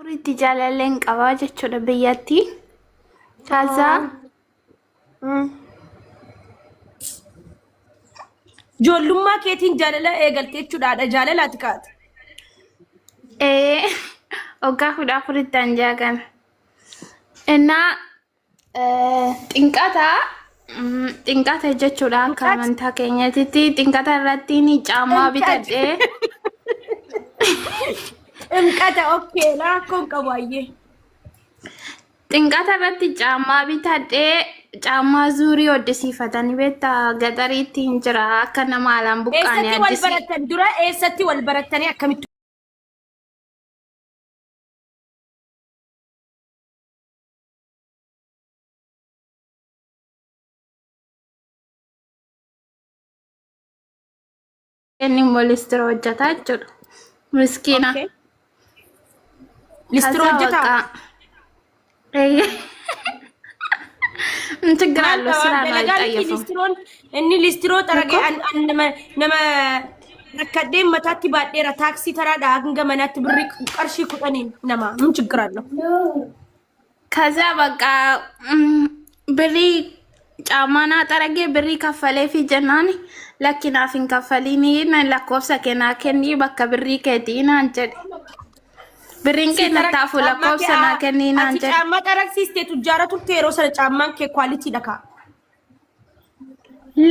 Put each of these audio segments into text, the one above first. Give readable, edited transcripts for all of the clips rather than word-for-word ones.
Afuritti jaalalleen qabaa jechuudha biyyatti. Kaza Ijoollummaa keetiin jaalala eegalte jechuudha. Haadha jaalalaati kaate. Ee, waggaa 14tti an jaagan. Innaa xinqata xinqata jechuudha akka Xinqat? amantaa keenyatitti xinqata irratti ni caammaa bitadhee Xinqata okkee rakkoon qabu ayyee. Xinqata irratti caammaa bitadhee caammaa zuurii hoddisiifatanii beektaa gaxariitti hin jira akka nama alaan buqqaane Eessatti wal addisii. barattan dura eessatti wal barattanii akkamitti Inni immoo listira hojjetaa jechuudha. Miskiina. Okay. Listira Kaza hojjetaa? baqa. Eeyyee. ችግር Maal አለው qaba? ስራ ነው Dalagaa miti አይጠየፍም። listiroon inni listiroo xaragee እኮ an an nama nama rakkadhee mataatti baadheera taaksii taraadhaa hanga manaatti birrii qarshii 10n nama ምን ችግር አለው? ከዛ በቃ ብሪ ጫማና ጠረጌ ብሪ ከፈሌ fi jennaan lakki naaf hin kaffaliin lakkoofsa kee naa kenni bakka birrii keetii naan jedhe. Birriin Si kee xarag natti hafu caammaa kee lakkoofsa naa kennii naan ati jedhe. caammaa xaragsiiste tujjaara turte yeroo sana caammaan kee kwaalitii kaa.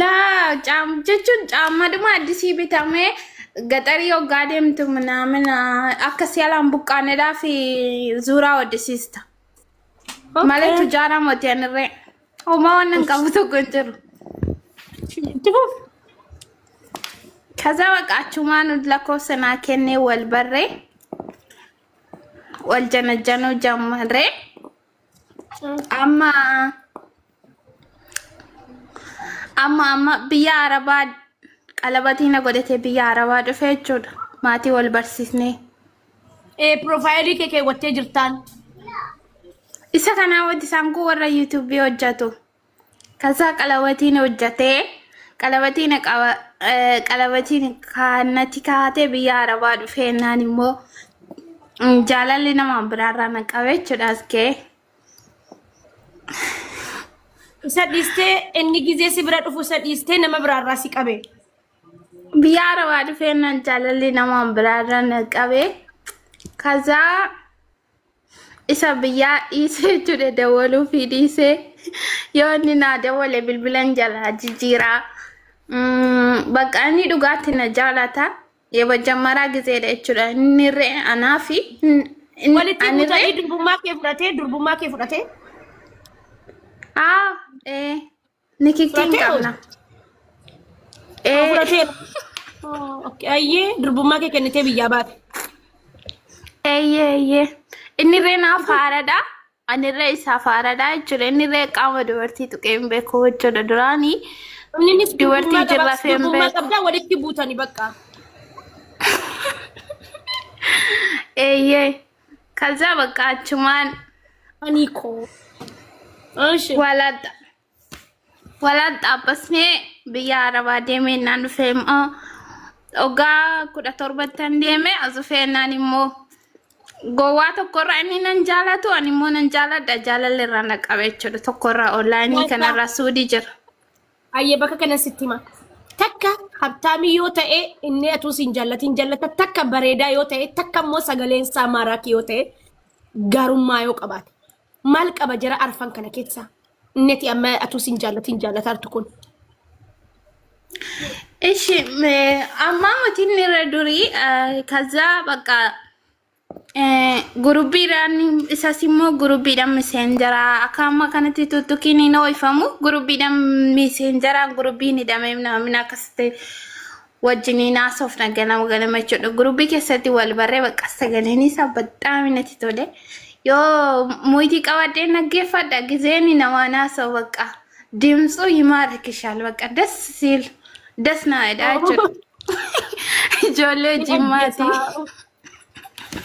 Laa caam jechuun caammadhuma addisii bitamee gaxarii hoggaa deemtu ምናምን akka si alaan buqqaanedhaa fi zuuraa hoddisiista. Malee tujaara moti anirree. Homaa waan hin qabu tokko hin jiru. Itti fufi. ከዛ በቃ achumaan lakkoofsa naa kennee wal barree wal janajjanuu jammarree amma amma amma biyya Arabaa qalabatii na godhatee biyya Arabaa dhufe jechuudha. Maatii wal barsiisnee. Ee piroofaayilii kee keewwattee jirtaan. Isa kanaa wanti isaan kun warra yuutuubii hojjetu. Kaza qalabatiin hojjetee qalabatiin qaba qalabatiin kaannati kaatee biyya Arabaa dhufee naan immoo jaalalli nama biraarraa na qabe jechuudha as ga'ee. Isa dhiistee inni gizee si bira dhufu isa dhiistee nama biraarraa si qabe. Biyya Arabaa dhufee naan jaalalli nama biraarraa na qabe. Kazaa isa biyyaa dhiisee jechuudha dawwaluu fi dhiisee yoo inni naa dawwale bilbilan jalaa jijjiiraa. Bakka inni dhugaatti na jaalata. የመጀመሪያ ጊዜdha jechuudha. Inni irree anaa fi Walitti anirree buutanii durbummaa kee fudhatee durbummaa kee fudhatee aa ee nikikkii hin fudhatee qabna. Ee fudhateera. Okay, ayyee durbummaa kee kennitee biyyaa baate. Eeyyee eeyyee. Inni irree naaf haaradha. Ani irree isaaf haaradha jechuudha. Inni irree qaama dubartii tuqee hin beeku jechuudha. Duraanii Innis dubartii durbummaa qaba, jirrafee hin durbummaa beeku. qabdaa walitti buutanii bakka. Eeyyee. ከዛ በቃ achumaan Ani koo. Ishi. Walaxxaabbasnee biyya Arabaa deemee naan dhufee immoo waggaa 17ttan deeme as dhufee naan immoo gowwaa tokkorraa inni nan jaalatu ani immoo nan jaaladha jaalalli irraa na qabe jechuudha tokkorraa onlaayinii kanarraa suudii jira. Ayyee bakka kana sitti hima. Takka habtaamii yoo ta'e inni atuu siin jaallatiin jaallata takka bareedaa yoo ta'e takka immoo sagaleen isaa maaraakii yoo ta'e gaarummaa yoo qabaate. Maal qaba jara arfan kana keessa? Inni ati amma atuu siin jaallatiin jaallatartu kun. Ishi ammaa mootiin irra durii ከዛ በቃ gurubbiidhaan isas immoo gurubbiidhaan miseenjaraa akka amma kanatti tuttukiin hin ho'ifamu gurubbiidhaan miseenjaraan gurubbiin hidhamee namni akkasitti wajjiniin haasofna ganama ganama jechuudha. Gurubbii keessatti wal barree bakka sagaleen isaa በጣም natti tole. Yoo muyitii qabadhee naggeeffadha ጊዜን namaan haasa'u በቃ ድምፁ ይማርክሻል በቃ ደስ ሲል ደስ ነው jechuudha. Ijoollee Jimmaati.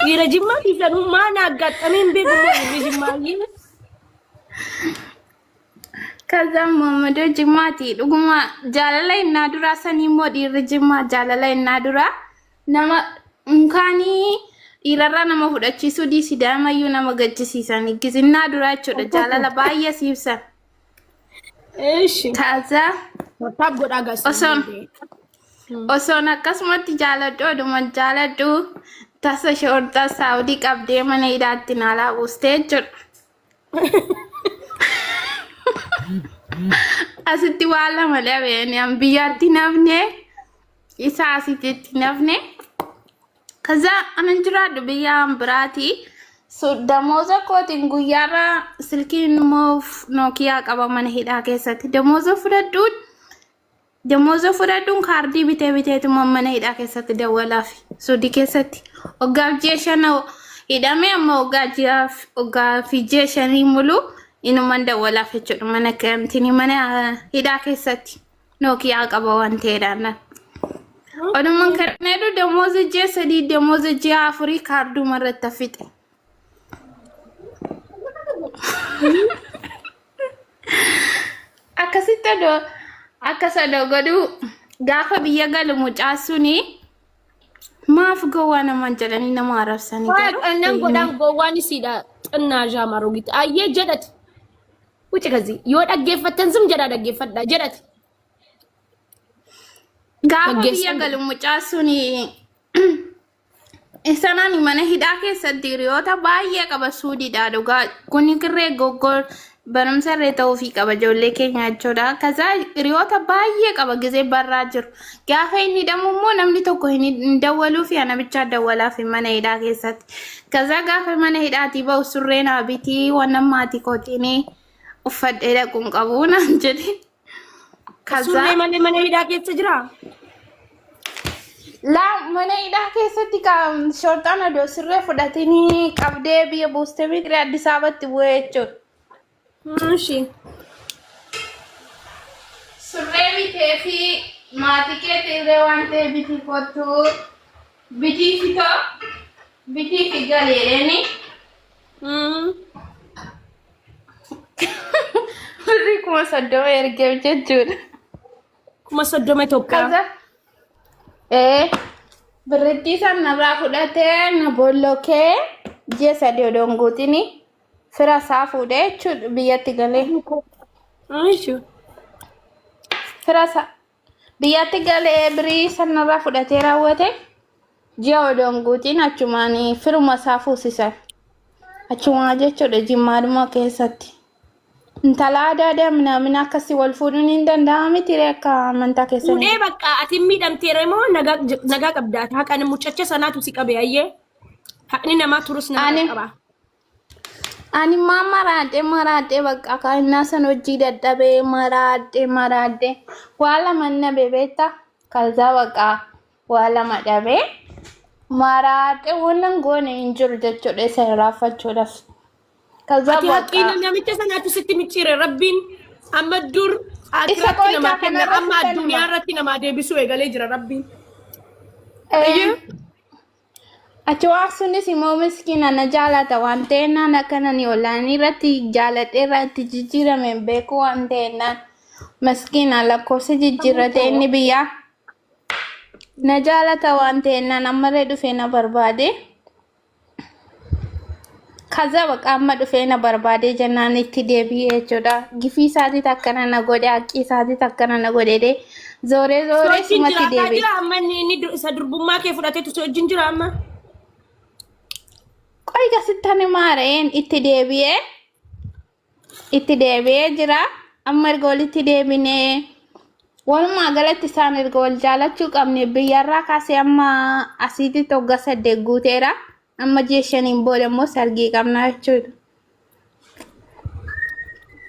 Dhiira Jimmaa dhiisanuu maal aggaxxamee hin beeku immoo dhiirri Jimmaa. ከዛ Muhammadoo Jimmaati. Dhuguma jaalala innaa duraa sanii immoo dhiirri Jimmaa jaalala innaa duraa nama unkaanii Dhiirarraa nama fudhachiisuu dhiisi daa'immayyuu nama gachisiisan. Gizinnaa duraa jechuudha. Jaalala baay'ee si ibsan. Eeshi. Kaza Taap godhaa gaas. Osoon akkasumatti jaaladhu oduma jaaladhu tasa shoorxaa saawudii qabdee mana hidhaatti naalaa buustee jechuudha. Asitti waan lama dhabeen an biyyaatti nafne isa asitti nafne. Kaza anan jiraadhu biyya biraati. So, damooza kootiin guyyaarra silkiin immoo Nookiyaa qaba mana hidhaa keessatti. Damooza fudhadhuun kaardii bitee biteetuma mana hidhaa keessatti dawwalaaf Suudii keessatti. Waggaaf ji'a 5 hidhame, amma waggaa ji'aaf waggaa fi ji'a 5 mulu inuman dawwalaaf jechuudha mana kantiin mana hidhaa keessatti. Nookiyaa qaba waan ta'eedhaan. Odumaan kan jedhu damooza ji'a 3, damooza ji'a 4 kaarduma irratti fixe. Akkasitti odoo akkas odoo godhuu gaafa biyya galu mucaa suni maaf gowwaa namaan jedhanii nama arrabsanii garuu. Nan godhaan gowwaan isiidha xinnaa jaamaroogiti. Ayyee jedhati. Wuci kazi yoo dhaggeeffattan zum jedhaa dhaggeeffadha jedhati. Gaafa biyya Dhaggeessan. galu mucaa suni sanaan mana hidhaa keessatti hiriyoota baay'ee qaba suudiidha dhugaa. Kuni kirree goggor barumsa irree ta'uufii qaba ijoollee keenya jechuudha. Kazaa hiriyoota baay'ee qaba gizee barraa jiru. Gaafa inni hidhamu immoo namni tokko hin dawwaluu fi ana bichaa dawwalaa fi mana hidhaa keessatti. Kazaa gaafa mana hidhaatii bahu surree naa bitii waan maatii kootiin uffadhee dhaquun qabu naan jedhe. Kazaa Surree malee mana hidhaa keessa jiraa? Laa, mana hidhaa keessatti shoorxaan odoo sirree fudhatanii qabdee biyya buustee miti Addis Ababatti bu'ee jechuudha. Ishi. Surree bitee fi maatii keetti illee waan ta'e bitii kottu bitii fitoo bitii fi galeedheeni birrii 30,000 ergeef jechuudha. 30,000 Itoophiyaa. Kaza birrittii san narraa fudhatee na bollokee ji'a 3 odoo hin guutini fira isaa fuudhee jechuudha biyyatti galee. Ishi. Fira isaa biyyatti galee birrii san narraa fudhatee raawwate ji'a odoo hin guutin achumaan firuma isaa fuusisan. Achumaa jechuudha jimmaadhuma keessatti. Intala aadaa aadaa akkasii wal fuudhuun hin danda'ama miti akka amantaa keessanii. Fuudhee bakka ati miidhamteera moo nagaa nagaa qabda? Haqan mucacha sanaatu si qabe ayyee. Haqni namaa turus nama qaba. Ani maa maraadhe maraadhe bakka kaannaa san hojii dadhabee maraadhe maraadhe waa lama dhabe beektaa kalzaa bakka waa lama dhabee maraadhe wannan goone hin jiru jechuudha isa irraanfachuudhaaf. Kalzaa Ati bakka haqiin namicha sanaatu sitti micciire. Rabbiin amma dur Isa akhiratti qoytaa namaa kenna, kanarra amma sitti addunyaa hima. irratti namaa deebisuu eegalee jira Rabbiin. Ayyee. Achi waa sunis immoo miskiina na jaalata waan ta'ennaan akkanani olaanii irratti jaaladhee irratti jijjiirame hin beeku waan ta'ennaan miskiina lakkoofsa jijjiirrate inni biyyaa na jaalata waan ta'ennaan ammallee dhufee na barbaade. Kaza baqa amma dhufee na barbaade jennaan itti deebi'ee jechuudha. Gifii isaatit akkana na godhe, haqqii isaatit akkana na godhe, zooree Si zooree wajjin sumatti jiraataa deebi'e. jira amma inni isa durbummaa kee fudhateetu si wajjin jira amma. Qoy gasittan maara'een itti deebi'ee itti deebi'ee jira. Amma erga walitti deebinee walumaa galatti isaan erga wal jaalachuu qabne biyyarraa kaasee amma asiitti waggaa 8 guuteera. Amma ji'a 5n booda immoo sargii qabna jechuudha.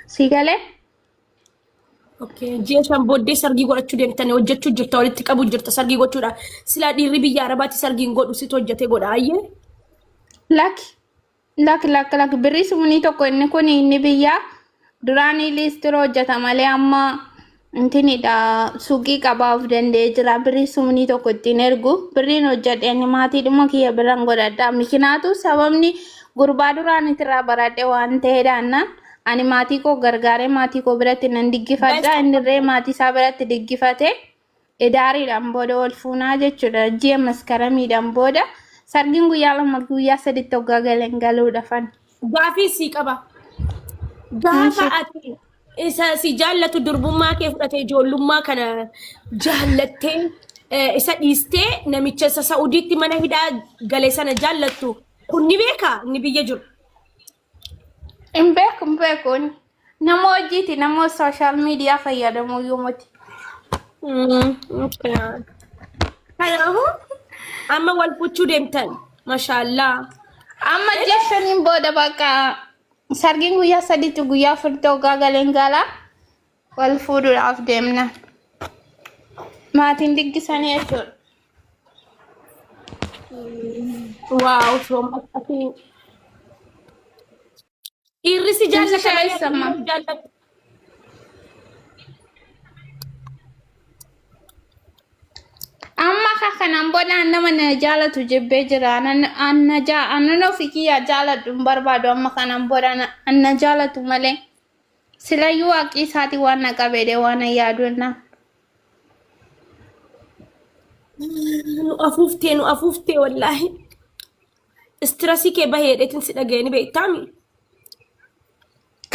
Si galee? Okay. Ji'a 5 booddee sargii godhachuu deemtanii hojjechuu jirta, walitti qabu jirta sargii gochuudha. Silaa dhiirri biyya Arabaatti sargii hin godhu, situ hojjetee godha ayyee. Lakki lakki lakki lakki, birrii sumnii tokko inni kun inni biyyaa duraanii liistiroo hojjeta malee amma intinidha suuqii qabaa of danda'ee jira. Birrii sumnii tokko ittiin ergu birriin hojjedhe inni maatiidhuma kiyya biraan godhadha. Mikinaatu sababni gurbaa duraan itirraa baradhe waan ta'eedhaan ani maatii koo gargaaree maatii koo biratti nan diggifadha, inni illee maatii isaa biratti diggifate. Idaariidhaan booda wal fuunaa jechuudha. Ji'a maskaramiidhaan booda Sargiin guyyaa 2 guyyaa saditti hoggaa galeen galuudhafan. Gaafii sii qaba. Gaafa Ishee. ati isa si jaallatu durbummaa kee fudhate ijoollummaa kana jaallattee isa dhiistee namicha isa Sa'udiitti mana hidhaa gale sana jaallattu kun ni beekaa inni biyya jiru. Hin beeku hin beeku inni. Nama hojiiti nama sooshaal miidiyaa fayyadamu iyyuu miti. Okay. Kanaafuu amma wal fuchuu deemtan mashaallaa. Amma ji'a shaniin booda bakka sargiin guyyaa sadiitti guyyaa afuritti hoggaa galeen gala wal fuudhuudhaaf deemna. Maatiin diggisanii jechuudha. Waaw sooma ati dhiirri si Tumsi jaallata malee ati shaayisama. dhiira hin jaallattu. Amma akka kanaan booda nama na jaalatu jibbee jira. Anan ofii kiyyaa jaaladhu hin barbaadu amma kanaan booda na jaalatu malee. Silayyuu waaqii isaatii waan na qabeedhe waan na yaadu na. Nu afuuftee nu afuuftee wallaahi. Istirasii kee bahee jedheetiin si dhaga'e ni beektaami.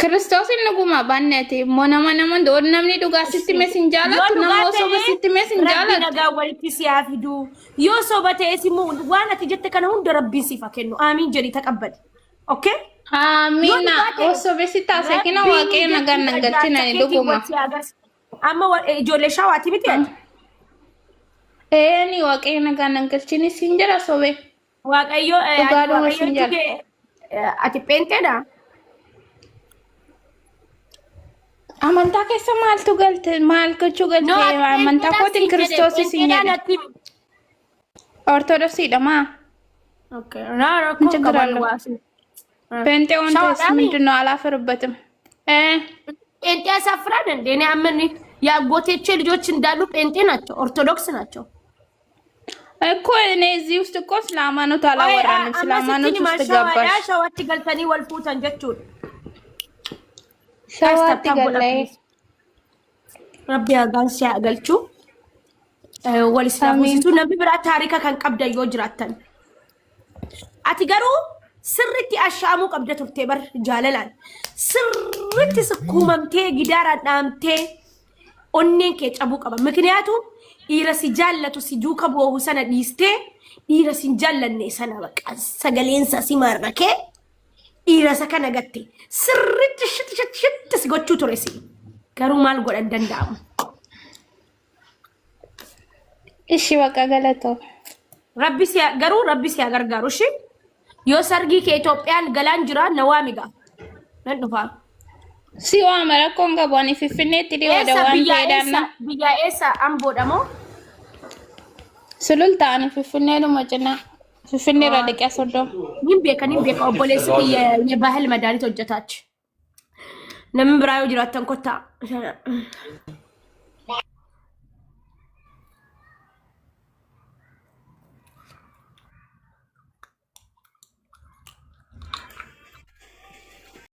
Kiristoosin dhuguma banneeti immoo nama nama namni dhugaa sitti mes hin Yoo jaalatu nama dhugaa osoo ta'e sitti mes hin rabbi jaalatu. nagaa walitti si haa fidu. Yoo soba ta'es immoo waan ati jette kana hunda rabbiin siif haa kennu. Aamiin jedhi taqabbali. Okay? Yoo Amiina dhugaa ta'e osoo besi taasise kina rabbiin waaqayyo nagaan jechuudha nan galchina jaarsa ni keetiin dhuguma. wal si haa agarsiisu. Amma ijoollee shawaati miti ati. Eeni waaqayyo nagaan nan galchini siin jira sobee. Waaqayyo ati Dhugaadhuma waaqayyo siin jechuu jira. kee ati pheenxeedha. Amantaa keessa maaltu galte maal gochuu No galte ati amantaa pheenxeedhaan kootiin siin jedhe kiristoosii siin pheenxeedhaan jedhe. ati himi. Ortodoksiidha maa? Okay. Naa rakkoon ችግር qaban አለው። waasi. ጴንጤ ወንተስ Shawaadhaami. ምንድን ነው? አላፈርበትም። እ ጴንጤ ያሳፍራል እንዴ? እኔ አመን የአጎቴቼ ልጆች እንዳሉ ጴንጤ ናቸው፣ ኦርቶዶክስ ናቸው። እኮ እኔ እዚህ ውስጥ እኮ ስለ ሃይማኖት ቆይ አላወራንም። ስለ አማ ሃይማኖት ስትኒ ውስጥ ሸዋዳ ገባሽ። ሸዋቲ ገልተኒ ወልፉተን ጀቹን ጋይስ ሸዋት ታብታብ ጎዳ ገላይ ፕሊዝ ረቢ ያጋን ሲያገልቹ ወል አሚን። ሲያፉሲሱ ነሚ ብራ ታሪካ ከን qabda yoo jiraattan ati garuu sirritti ashaamuu qabda turte bar jaalalaan sirritti sukkuumamtee gidaaraan dhaamtee onneen kee cabuu qaba. Mikiniyaatu dhiira si jaallatu si duuka boohu sana dhiistee dhiira si hin jaallanne sana baqa sagaleensa si marrakee dhiira isa kana gatte sirritti shitti shitti shitti si gochuu ture si garuu maal godhan danda'amu. እሺ በቃ ገለቶ Rabbi si garuu rabbi si haa gargaaru ishee yoo sargii kee Itoophiyaan galaan jira na waami gaa nan dhufaa. ሲዋመ ረኮን ገቧን ፊፊኔtti dhiyoodha Eessa waan biyyaa ta'eedhaan eessa biyyaa eessa amboodha moo? sululta ani finfinneedhuma cinaa finfinneerraa dhiqee soddoma. Nin beeka nin beeka obboleessi kiyya የባህል መድኃኒት hojjetaach. Namni biraa yoo jiraattan kottaa.